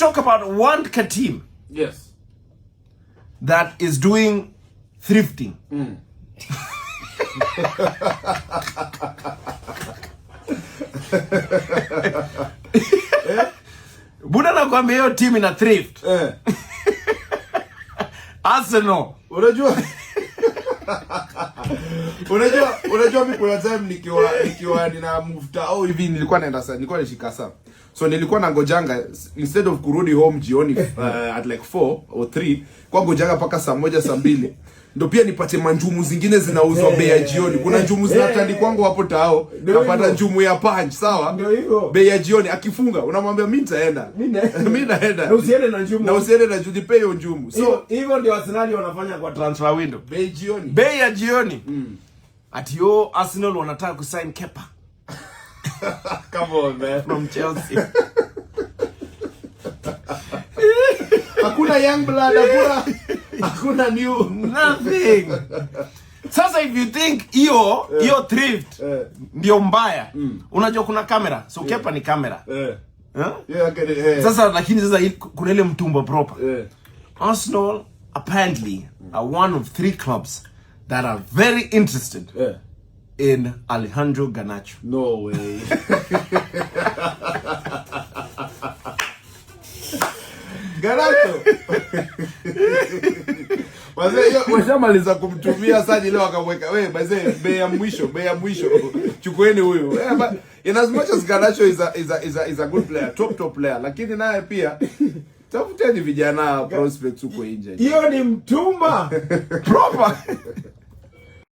talk about one team that is doing thrifting. Buda, nakwambia hiyo team ina thrift. Arsenal. Unajua mimi kuna time nikiwa nina move tao hivi, nilikuwa naenda sa nilikuwa nishika saa, so nilikuwa nangojanga instead of kurudi home jioni at like 4 or 3, kwa ngojanga mpaka saa 1, saa 2, ndo pia nipate manjumu zingine zinauzwa bei ya jioni. Kuna njumu zinatandikwangu hapo tao, Ndio napata hivyo. Njumu ya Punch, sawa? Ndio hivyo. Bei ya jioni akifunga, unamwambia, "Mi nitaenda." Mi naenda. "Mi naenda." Na usiende na njumu. Na usiende na njumu, nipe hiyo njumu. So Hivyo ndio Arsenal wanafanya kwa Transfer window. Bei jioni. Bei ya jioni. Ati yo Arsenal wanataka kusign Kepa Come on, man. From Chelsea. Hakuna young blood, hakuna new. Nothing. Sasa if you think hiyo thrift ndio mbaya, unajua kuna kamera. So Kepa ni kamera. Huh? Yeah, okay, eh. Sasa lakini sasa kuna ile mtumba proper. Arsenal apparently are one of three clubs that are very interested in Alejandro Garnacho. No way. Garnacho. Wazee washamaliza kumtumia sasa leo akamweka, "We wazee, bei ya mwisho, bei ya mwisho. Chukueni huyu." Eh, but in as much as Garnacho is a good player, top top player, lakini naye pia tafuteni vijana prospects huko nje. Hiyo ni mtumba. Proper.